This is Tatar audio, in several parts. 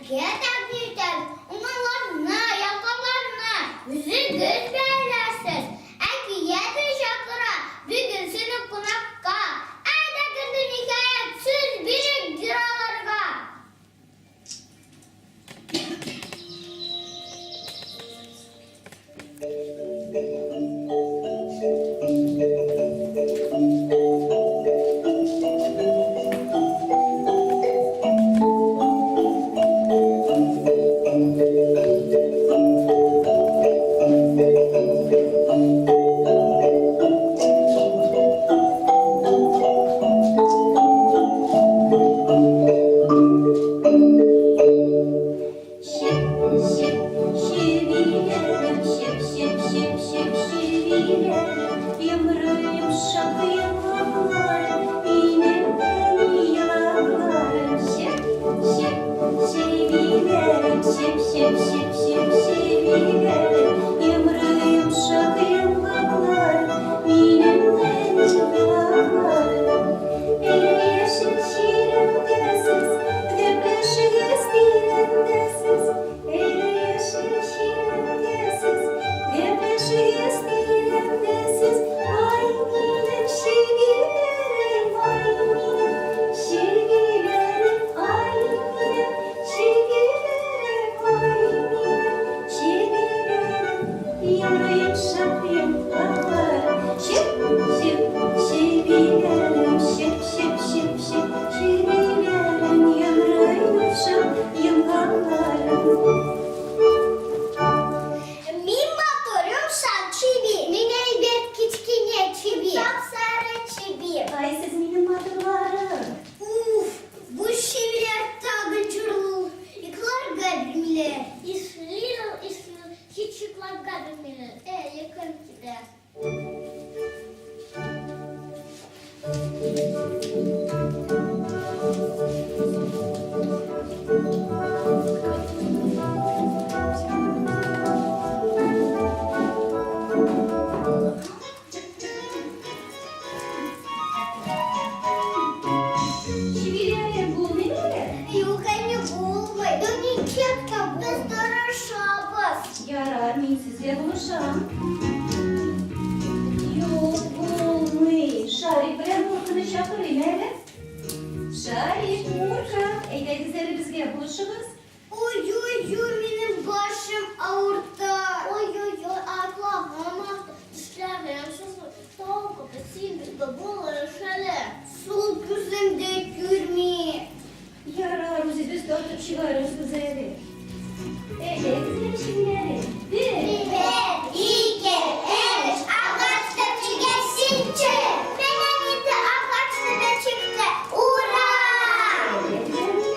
Сезгә тәкъдим итәбез уңганнарны, ялкауларны. Үзегез бәяләрсез. Әкият чакыра бүген сине кунакка. Әйдә керде ниһаять сүз бирик геройларга. Чеп, чеп, чебиләрем, чеп, чеп, чеп, чеп, чебиләрем, Йомры йомшак йомгакларым, минем нәни еланнарым. Чеп, чеп, чебиләрем, чеп, чеп, чеп, чеп, чебиләрем, Йомры йомшак йомгакларым, минем нәни еланнарым. Әле яшел чирәмдә сез, Гәпләшегез тирәндә сез. Әле яшел чирәмдә сез, Гәпләшегез тирәндә сез. Ай, минем чебиләрем, ай, минем чебиләрем, ай, минем чебиләрем, ай, минем чебиләрем. Йомры йомшак йомгакларым, чеп, чеп, чебиләрем, чеп, чеп, чеп, чеп, чебиләрем, йомры йомшак йомгакларым. Мин матур, йомшак чеби. Мин әйбәт кечкенә чеби. Сап-сары чеби. Ай, сез минем матурларым. Уф, бу чебиләр тагын җырлыйларга белмиләр. Ислиләр, һич йокларга белмиләр. Ә, йокым килә. Чебиләрем булмыймы әле? Юк, әле булмый. Да ничек тә без тырышабыз. Ярар, мин сезгә булышам. Юк, булмый. Шарик белән Мурканы чакырыйм әле. Шарик, Мурка, әйдәгез әле безгә булышыгыз. Ой-ой-ой, минем башым авырта. Ой-ой-ой, колагым авырта. Тешләрем сызлый. Тавык, син безгә булыш әле. Сул күзем дә күрми. Ярар, үзебез тартып чыгарырбыз әле. Әйдәгез әле, чебиләрем. Бер. Бер, ике, өч, агач төбенә син чык. Менә инде агач төбе чыкты. Ура! Әйдәгез әле.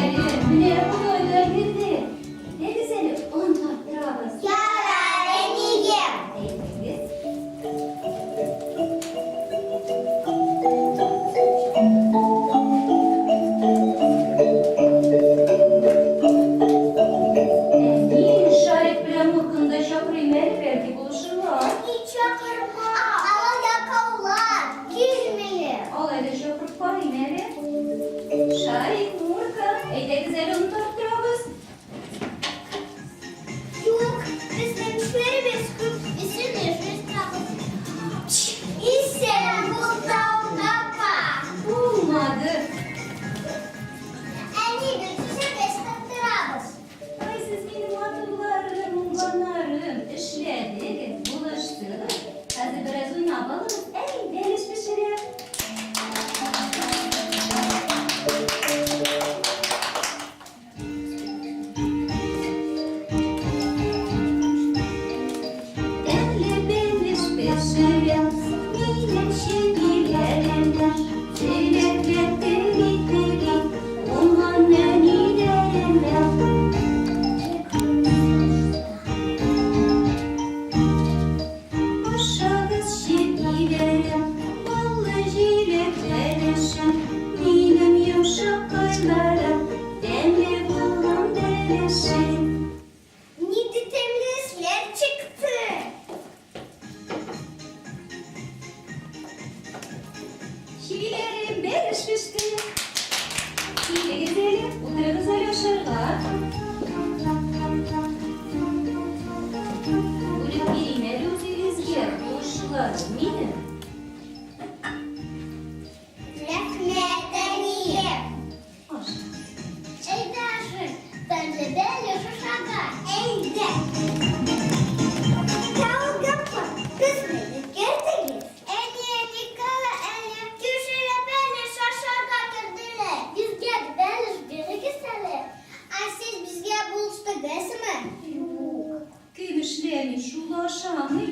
Чебиләрем, менә бодай да өлгерде. Әйдәгез әле, он тарттырабыз. Ярар, әнием. Әйдәгез. Әни, Шарик белән Мурканы да чакырыйм әле, бәлки булышырлар. Әни, чакырма. Алар ялкаулар, килмиләр. Алай да чакырып карыйм әле. Шарик, Мурка, әйдәгез әле он тарттырабыз. Юк, безнең эшләребез күп, без сөйләшеп торабыз. Исән бул, апа. Булмады. Әни, без үзебез тарттырабыз. Ай, сез минем матурларым, уңганнарым, эшләдегез, булыштыгыз. Хәзер бераз уйнап алыгыз, әни бәлеш пешерә. Тәмле бәлеш пешерәм, минем чебиләрем. Теләкләр тели-тели, уңган нәниләрем. Ашагыз, чебиләрем, баллы җиләк бәлешен, минем йомшаккайларым, тәмле булган бәлешем. Нинди тәмле эшләр чыкты. Чебиләрем, бәлеш пеште. Килегез әле, утырыгыз әле ашарга. Бүлеп бирим әле үзегезгә, булышчыларым минем. Рәхмәт, әнием. Аша. Әйдә ашыйк, тәмле бәлеш ашарга. Әйдә. Тәүге апа, без мине кердегез. Әни, әни, кара әле, күршеләр бәлеш ашарга керделәр. Безгә дә бәлеш бирегез әле. Ә сез безгә булыштыгызмы? Юк. Кем эшләми, шул ашамый.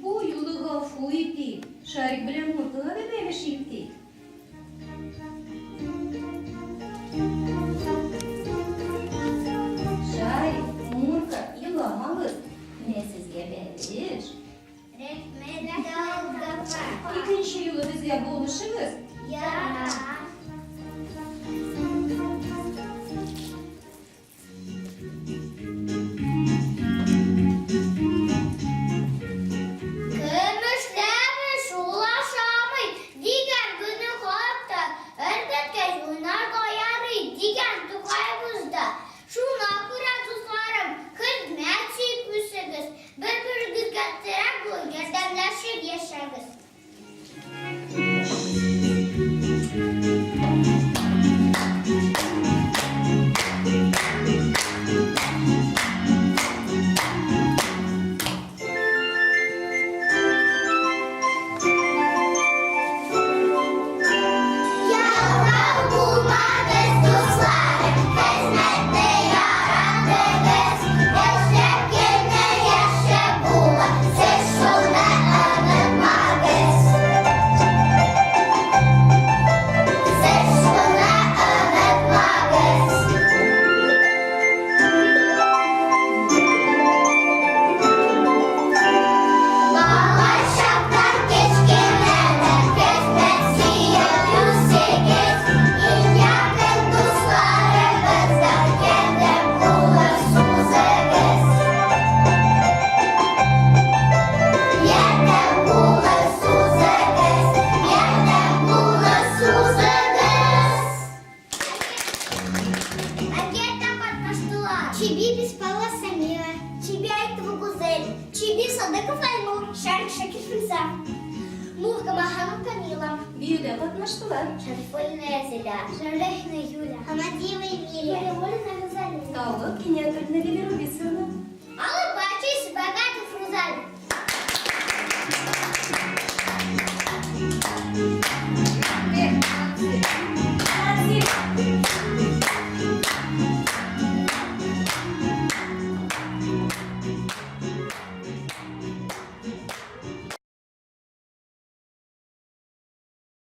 Бу юлы гафу итик. Шарик белән Муркага да бәлеш илтик. Шарик, Мурка, еламагыз. Менә сезгә бәлеш. Рәхмәт, Тәүге апа. Икенче юлы безгә булышыгыз. Ярар. Кем эшләми, шул ашамый дигән генә хатта өлгерткәч уйнарга ярый дигән Тукаебыз да. Шуңа күрә, дусларым, хезмәт сөеп үсегез, бер-берегезгә терәк булып, ярдәмләшеп яшәгез. Ялкау булмагыз, дусларым, хезмәтне яратыгыз. Эшләп кенә яшәп була, сез шуны онытмагыз. Сез шуны онытмагыз. Бала чактан кечкенәдән хезмәт сөеп үсегез. Иң якын дусларыгыздан ярдәм кулы сузыгыз. Ярдәм кулы сузыгыз. Ярдәм кулы сузыгыз. Анкета катнаштылар. Чеби Беспалова Самира, Чеби Айтова Гузель, Чеби Садыков Айнур, Шарик Шакир Фильза, Мурка Маханов Камила, Биюдә катнаштылар. Шарифуллина Язиля, Шарляхина Юля, Хамадиева Эмилия, Валиуллина Розалия. Тавык Кинятуллина.